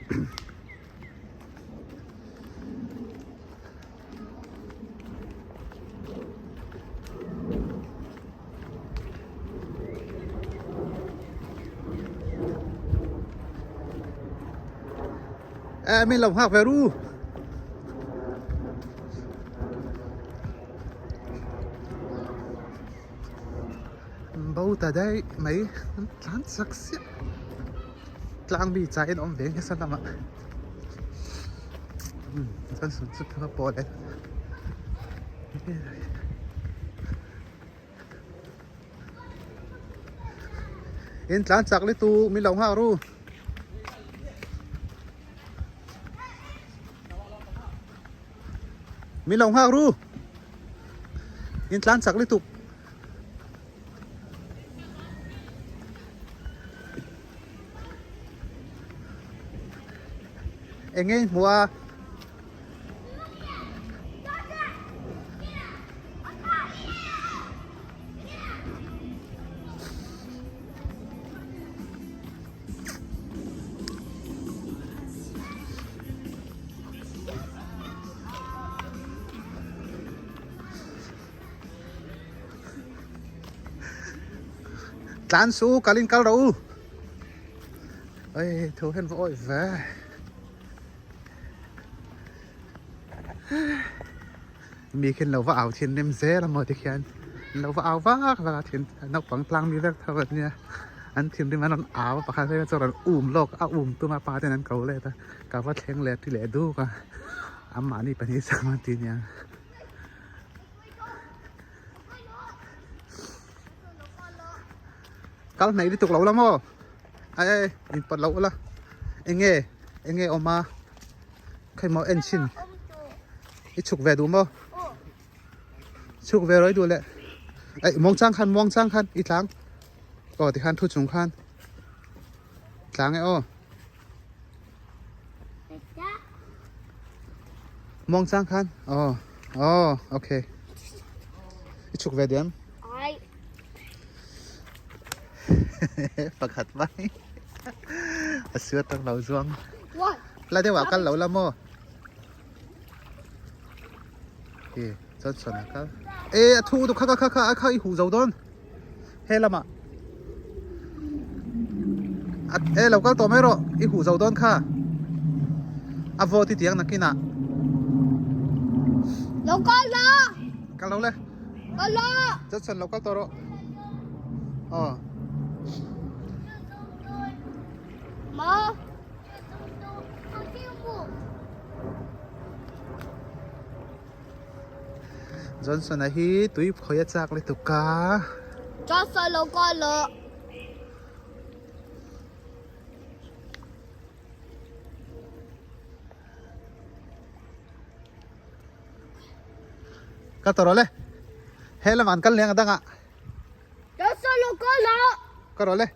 E min lo nghak ve ru. Bo ta daih mai an tlan chak siah tlang mi chai an awm ve nasa lamah umm chuan sawn chu thil a pawl e in tlan chak lutuk min lo nghak ru. Min lo nghak ru. In tlan chak lutuk. Eng nge in hmu a? Tlan su kalin kal rawh u. Oi thu hian va awih ve. Mi khian lo va au thin rem zel a maw tikhian lo va au vak vak a thin naupang tlang mi vek tho an nia an thinrim an rawn au a pakhat phei chuan rawn um lawk a um tum a pa ten an ko let a ka va thleng leh ti leh duk a anmahni pahnih chuan an ti nia. Kal hnaih lutuk lo la maw ai ai in pawt lo ula eng nge eng nge awm a. Khawi maw en chhin i chhuk ve duh maw chhuk ve rawih duh leh aih muang chang khan muang chang khan i tlang aw tikhan thu chung khan tlang e aw muang chang khan aw aw okay i chhuk ve diam pakhat mai a sir tak lo zuang. La deuh ah kal lo la maw? Hi chuan sawn ah kal. E a thu tu kha kha kha kha a kha i huh zo dawn. He lamah. A e lo kal tawh mai rawh i huh zo dawn kha. A vote i tiang nakinah. Lo kal la. Kal lo le. Kal la. Chuan sawn lo kal tawh rawh. Aw. Johnson a hi tui khawi a chak lutuk a. Johnson lo kal lo. Ka tawh rawh le. He lamah an kal leng a dangah. Johnson lo kal lo. Ka rawh le.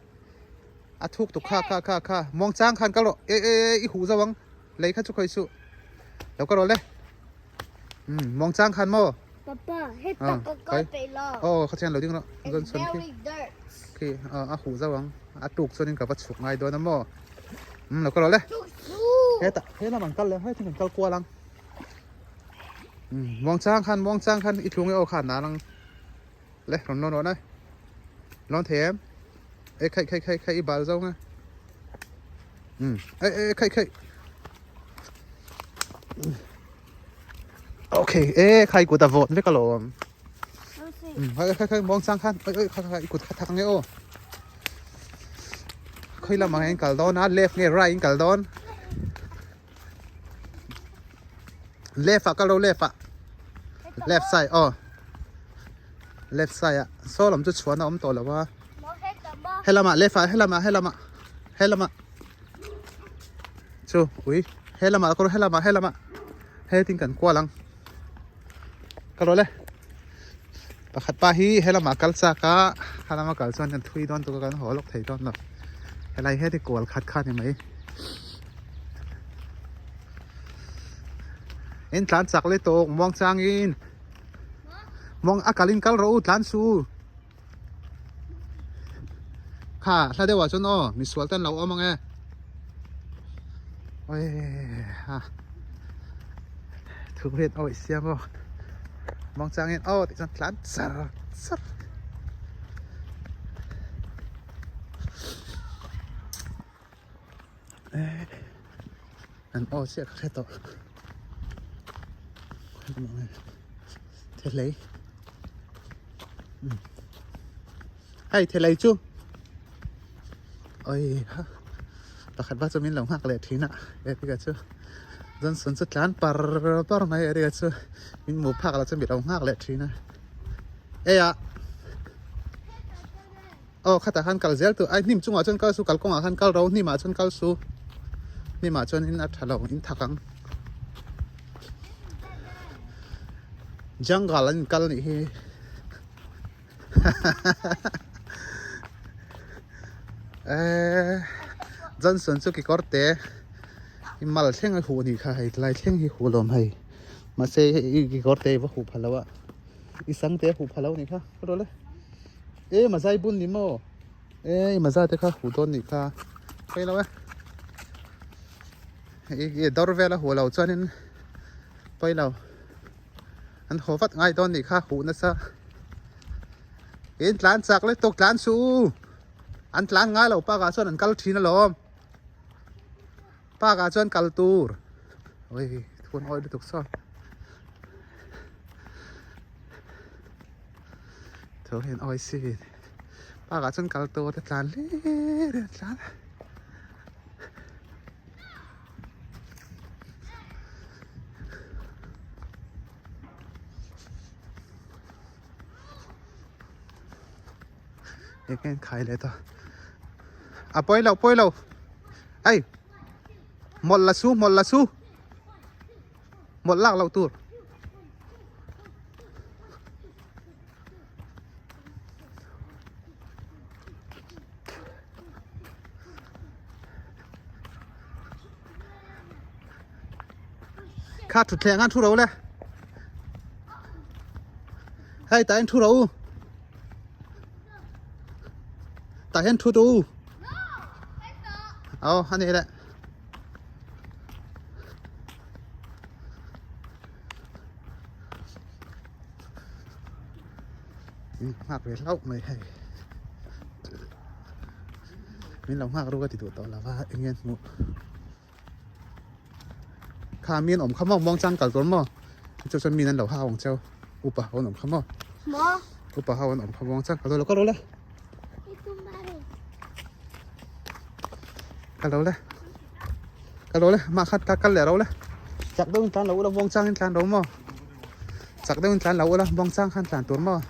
A thuk tuk kha kha kha kha muang chang khan kal rawh e e e i huh zo ang lei kha chu khawi suh lo ka rawh le um muang chang khan maw Papa he tak ka kal peih lo aw kha chian lo ding rawh Johnson khi khi a huh zo ang a tuk chuan in ka va chhuk ngai dawn a maw um lo ka rawh le hetah he lam an kal leh hei kan kal kual ang um muang chang khan muang chang khan i thlung e aw khan nan ang Le rawn lawn rawn e. Lawn thei em? E khaih khaih khaih khaih i bal zo nge. Um e e khaih khaih. Okay, e khai kut a vawt vek alawm. Um khai khai khai muang chang khan. Oi oi kha kha i kut kha thak nge aw. Khoi lamah hian kal dawn a left nge right in kal dawn. Left ah kal ro left ah. Left side aw. Left side ah saw lam chu chhuan a awm tawh lo a. Helamah left ah helamah helamah helamah chu ui helamah kawr helamah helamah hetin kan kual ang. Ka rawh le. Pakhat pa hi helamah kal chak a helama kal chuan kan thui dawn tuk a kan haw lawk thei dawn lo. Helai heti kual khat kha ni mai. In tlan chak le tawk muang changin muang a kalin kal rawh u tlan su kha hla deuh ah chuan aw misual te an lo awm ang e. Oi ha thu hian awih siam aw muangchangin aw tih chuan tlan char char an aw chiah ka hre tawh thelei hei thelei chu oi ha pakhat va chu min lo nghak leh thin a Eric-a chu Johnson chu tlan par par mai Eric-a chu min hmuh phak lo chu mi lo nghak leh thin a ei ah aw khatah khan kal zel tur ai hnim chungah chuan kal su kalkawngah khan kal ro hnimah chuan kal su hnimah chuan in a tha lo in thak ang jungle an inkal a nih hi. Johnson chu kekawr te i mal thleng a huh a nih kha hei tlai thleng hi huh lawm hei mahse i kekawr te i va huh pha lo a i sang te a huh pha lo a nih kha ka rual e e mazai bun ni maw e i mazai te kha huh dawn a nih kha phei lo e i dawr vel a huh lo chuanin pawi lo. An haw vat ngai dawn nih kha huh nasa. In tlan chak leh tawk tlan suh u. An tlan ngai lo park ah chuan an kal thin alawm. Park ah chuan kal tur. Oi thun awi lutuk saw. Thu hian awi si. Park ah chuan kal tur te tlan hlir in tlan. Eng khai leh ta a pawi lo pawi lo ei mawlh la su mawlh la su mawlh lak loh tur. Kha thutthleng an thu ro le hei tah hian thu ro u tah hian thu tu u aw a ni le. Nghak ve hlauh mai hei min lo nghak ruk a ti duh tawh lo va eng nge hmuh kha mi an awm kha maw muang chang kal tur maw chu chuan mi an lo hau ang cheu upa ho an awm kha maw upa ho an awm kha muang chang kal tur lo ka lo le ka lo le ka lo le mah kha ta kal leh ro le chak deuh in tlan lo ula muang chang in tlan ro maw chak deuh in tlan lo ula muang chang khan tlan tur maw.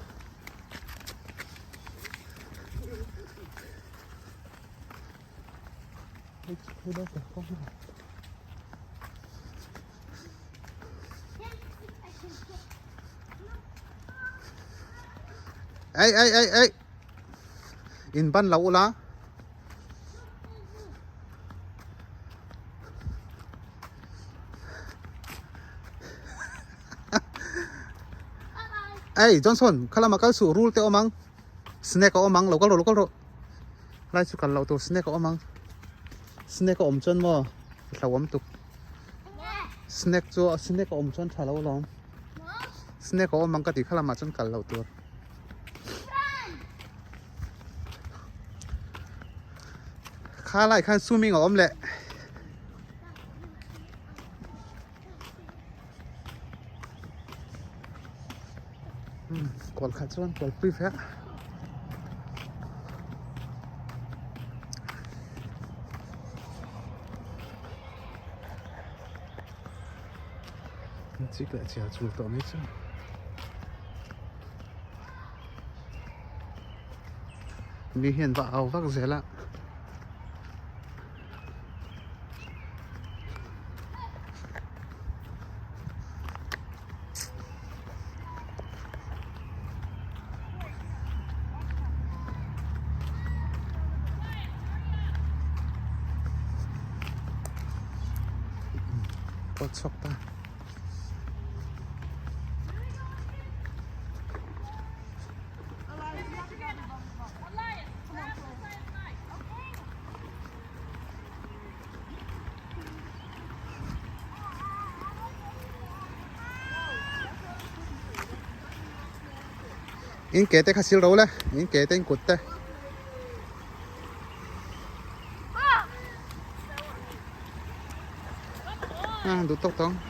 Ei ei ei ei in ban lo ula Ei Johnson khalama kal suh rul te awm ang snake a awm ang lo kal rawh lo kal rawh lai chu kal loh tur snake a awm ang snake a awm chuan maw hlauhawm tuk snake chu snake a awm chuan tha lo alawm snake a awm ang ka tih khalamah chuan kal loh tur. Kha lai khan swimming a awm leh. Kual khat chuan kual pui ve a. Chik leh chial chul tawh mai chu. Mi hian va au vak zel a. Pawt chhuak ta. In ke te kha sil ro le in ke te in kut te. Ah duh tawk tawng.